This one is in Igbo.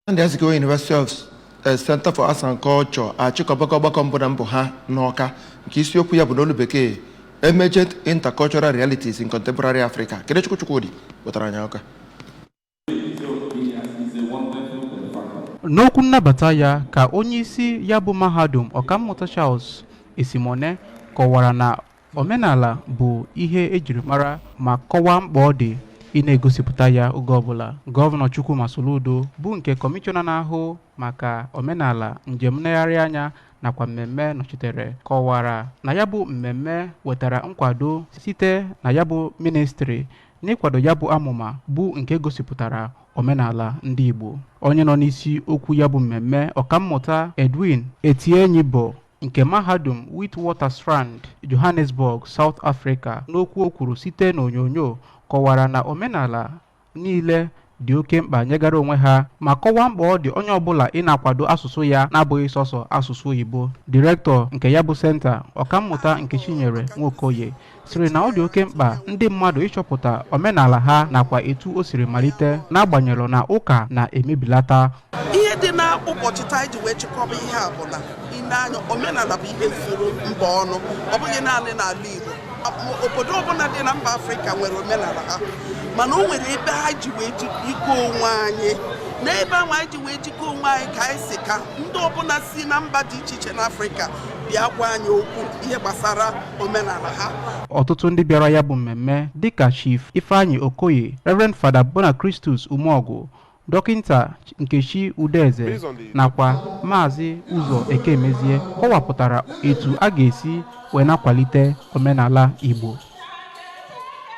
Nnamdi Azikiwe University of Center for Arts and Culture achịkọbago ọgbakọ mbụ na mbụ ha n'Ọka, nke isiokwu ya bụ n'olu bekee "Emergent Intercultural Realities in Contemporary Africa". Kenechukwu Chukwudi wetara anyị ọka. N'okwu nnabata ya ka onyeisi ya bụ mahadum, Ọkammụta Charles Esimone, kọwara na omenala bụ ihe ejiri mara ma kọwaa mkpa ọ dị ị na-egosipụta ya oge ọbụla. Gọvanọ Chukwuma Soludo, bụ nke kọmishọna na-ahụ maka omenala, njem nlegharị anya nakwa mmemme nọchitere, kọwara na ya bụ mmemme wetara nkwado site na ya bụ ministri n'ịkwado ya bụ amụma, bụ nke gosipụtara omenala ndị Igbo. Onye nọ n'isi okwu ya bụ mmemme, Ọkammụta Edwin Etieyibo nke mahadum Witwatersrand, Johannesburg, South Africa, n'okwu o kwuru site n'onyonyo, kọwara na omenala niile dị oke mkpa nyegara onwe ha, ma kọwaa mkpa ọ dị onye ọbụla ị na-akwado asụsụ ya na-abụghị sọsọ asụsụ oyibo. Direktọ nke ya bụ senta, Ọkammụta Nkechinyere Nwokoye, sịrị na ọ dị oke mkpa ndị mmadụ ịchọpụta omenala ha nakwa etu o siri malite, n'agbanyeghị na ụka na-emebilata. Ihe dị na ụbọchị taa iji wee chịkọba ihe a bụ na ile anya, omenala bụ ihe zuru mba ọnụ. Ọ bụghị naanị n'ala Igbo. Obodo ọbụla dị na mba Afrịka nwere omenala ha, mana o nwere ebe ha ji wee jikọ onwe anyị. N'ebe ahụ anyị ji wee jikọ onwe anyị, ka anyị si ka ndị ọbụla si na mba dị iche iche n'Afrịka bịa gwa anyị okwu ihe gbasara omenala ha. Ọtụtụ ndị bịara ya bụ mmemme, dịka Chief Ifeanyi Okoye, Reverend Father Bonachristus Umeọgụ, Dọkịnta Nkechi Udeze nakwa Maazị Ụzọ Ekemezie, kọwapụtara etu a ga-esi wee na-akwalite omenala Igbo.